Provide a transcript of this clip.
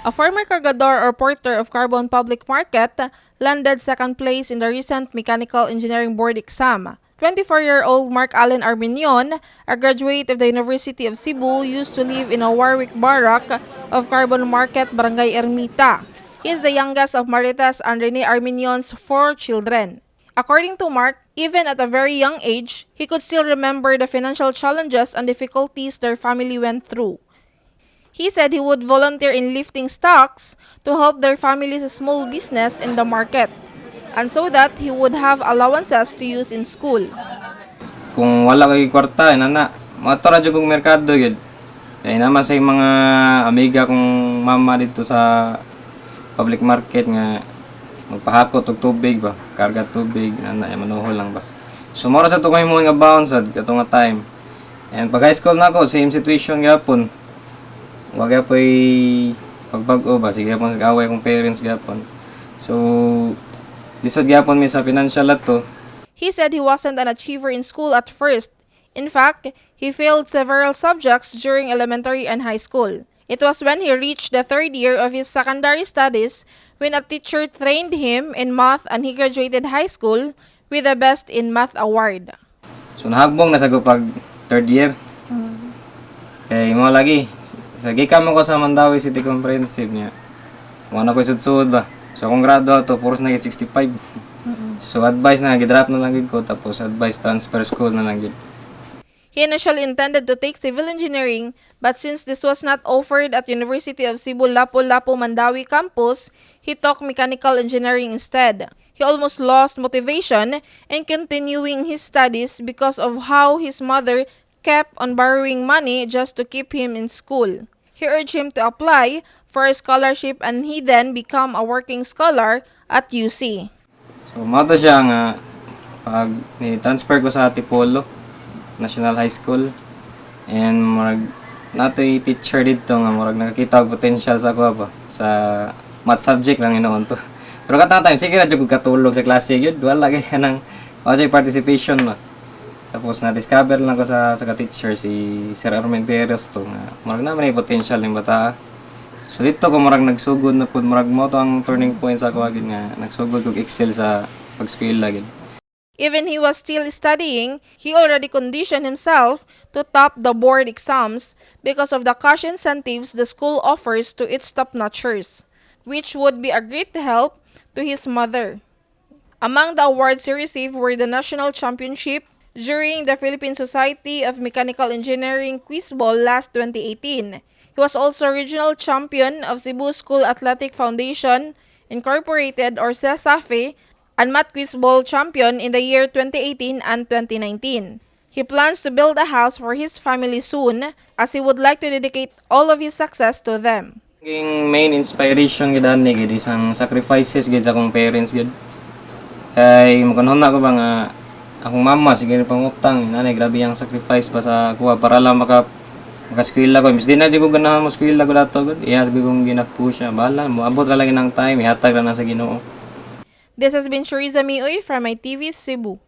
A former cargador or porter of Carbon Public Market landed second place in the recent Mechanical Engineering Board exam. 24-year-old Mark Allen Armenion, a graduate of the University of Cebu, used to live in a Warwick barrack of Carbon Market, Barangay Ermita. He is the youngest of Maritas and Rene Armenion's 4 children. According to Mark, even at a very young age, he could still remember the financial challenges and difficulties their family went through. He said he would volunteer in lifting stocks to help their family's small business in the market, and so that he would have allowances to use in school. Kung wala kay kwarta, nana, matura jud kong merkado yun. Kaya naman sa mga amiga kong mama dito sa public market nga magpahakot og tubig ba, karga tubig, nana, manuhol lang ba. So mora sa tukoy mo nga baon sad kato nga time. And pag high school na ako, same situation gyapon. Wag po'y pagbago ba, sige po nag-away kong parents gyapon. So lisod gyapon mi sa financial ato. He said he wasn't an achiever in school at first. In fact, he failed several subjects during elementary and high school. It was when he reached the 3rd year of his secondary studies when a teacher trained him in math and he graduated high school with the Best in Math award. So nahagbong na sa pag 3rd year. Kaya mo lagi, sa gikan mo ko sa Mandawi City Comprehensive niya. Wala ko isud-sud ba. So kung grado to, puros na 65. So advice na, gidrap na lang ko, tapos advice transfer school na lang gid. He initially intended to take civil engineering, but since this was not offered at University of Cebu Lapu-Lapu Mandawi campus, he took mechanical engineering instead. He almost lost motivation in continuing his studies because of how his mother kept on borrowing money just to keep him in school. He urged him to apply for a scholarship and he then became a working scholar at UC. So mato siya nga pag ni-transfer ko sa Antipolo National High School, and marag natoy teacher dito nga marag nakakita og potential sa ako ba sa math subject lang inoon to. Pero katang time sige ra jud ko katulog sa klase gyud, wala kay kanang wasay participation ba. Tapos na-discover lang ko sa ka-teacher si Sir Armenteros to nga marag na may potential ng bata. So dito ko marag nagsugod na pud, marag mo to ang turning point sa ako agad nga nagsugod kog excel sa pag-eskwela gid. Even he was still studying, he already conditioned himself to top the board exams because of the cash incentives the school offers to its top-notchers, which would be a great help to his mother. Among the awards he received were the National Championship during the Philippine Society of Mechanical Engineering Quiz Ball last 2018. He was also regional champion of Cebu School Athletic Foundation Incorporated or CESAFE and Math Quiz Ball champion in the year 2018 and 2019. He plans to build a house for his family soon as he would like to dedicate all of his success to them. Ang main inspiration gid ani gid isang sacrifices gid sa akong parents gid. Kay makanhon na ko ba nga akong mama sige pangutang nanay grabe yang sacrifice pa sa kuha para lang makaskwela ko. Mas di na di ko ganahan mo skwela ko dato gud. Iya sabi kong ginapush siya bahala mo abot ra lang ng time ihatag ra na sa Ginoo. This has been Sheriza Uy from my TV Cebu.